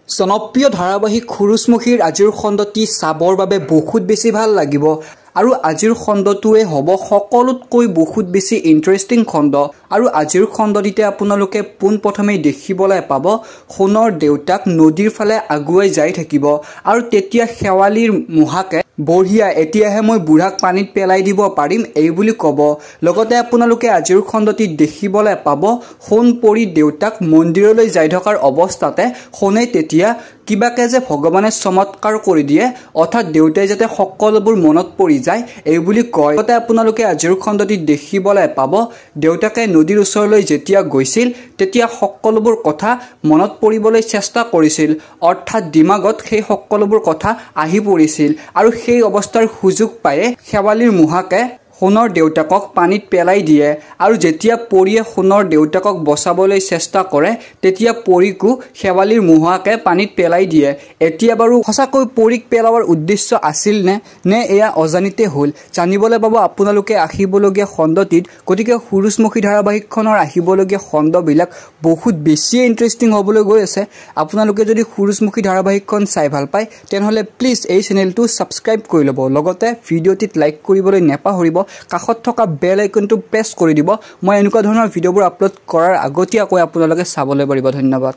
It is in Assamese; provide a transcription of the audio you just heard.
জনপ্ৰিয় ধাৰাবাহিক সুৰুযমুখীৰ আজিৰ খণ্ডটি চাবৰ বাবে বহুত বেছি ভাল লাগিব আৰু আজিৰ খণ্ডটোৱে হ'ব সকলোতকৈ বহুত বেছি ইণ্টাৰেষ্টিং খণ্ড। আৰু আজিৰ খণ্ডটিতে আপোনালোকে পোনপ্ৰথমেই দেখিবলৈ পাব সোণৰ দেউতাক নদীৰ ফালে আগুৱাই যাই থাকিব আৰু তেতিয়া শেৱালিৰ মোহাকে বঢ়িয়া, এতিয়াহে মই বুঢ়াক পানীত পেলাই দিব পাৰিম এই বুলি ক'ব। লগতে আপোনালোকে আজিৰ খণ্ডটিত দেখিবলৈ পাব সোণ পৰি দেউতাক মন্দিৰলৈ যাই থকাৰ অৱস্থাতে সোণে তেতিয়া কিবাকে যে ভগৱানে চমৎকাৰ কৰি দিয়ে, অৰ্থাৎ দেউতাই যাতে সকলোবোৰ মনত পৰি যায় এই বুলি কয়। লগতে আপোনালোকে আজিৰ খণ্ডটিত দেখিবলৈ পাব দেউতাকে নদীৰ ওচৰলৈ যেতিয়া গৈছিল তেতিয়া সকলোবোৰ কথা মনত পৰিবলৈ চেষ্টা কৰিছিল, অৰ্থাৎ দিমাগত সেই সকলোবোৰ কথা আহি পৰিছিল আৰু সেই অৱস্থাৰ সুযোগ পায়ে শেৱালিৰ মোহাকে সোণৰ দেউতাকক পানীত পেলাই দিয়ে আৰু যেতিয়া পৰীয়ে সোণৰ দেউতাকক বচাবলৈ চেষ্টা কৰে তেতিয়া পৰীকো শেৱালিৰ মোহাকে পানীত পেলাই দিয়ে। এতিয়া বাৰু সঁচাকৈ পৰীক পেলোৱাৰ উদ্দেশ্য আছিল নে নে এয়া অজানিতে হ'ল, জানিবলৈ পাব আপোনালোকে আহিবলগীয়া খণ্ডটিত। গতিকে সুৰুযমুখী ধাৰাবাহিকখনৰ আহিবলগীয়া খণ্ডবিলাক বহুত বেছিয়ে ইণ্টাৰেষ্টিং হ'বলৈ গৈ আছে। আপোনালোকে যদি সুৰুযমুখী ধাৰাবাহিকখন চাই ভাল পায় তেনেহ'লে প্লিজ এই চেনেলটো ছাবস্ক্ৰাইব কৰি ল'ব, লগতে ভিডিঅ'টিত লাইক কৰিবলৈ নেপাহৰিব, কাষত থকা বেল আইকনটো প্ৰেছ কৰি দিব। মই এনেকুৱা ধৰণৰ ভিডিঅ'বোৰ আপলোড কৰাৰ আগতীয়াকৈ আপোনালোকে চাবলৈ পাৰিব। ধন্যবাদ।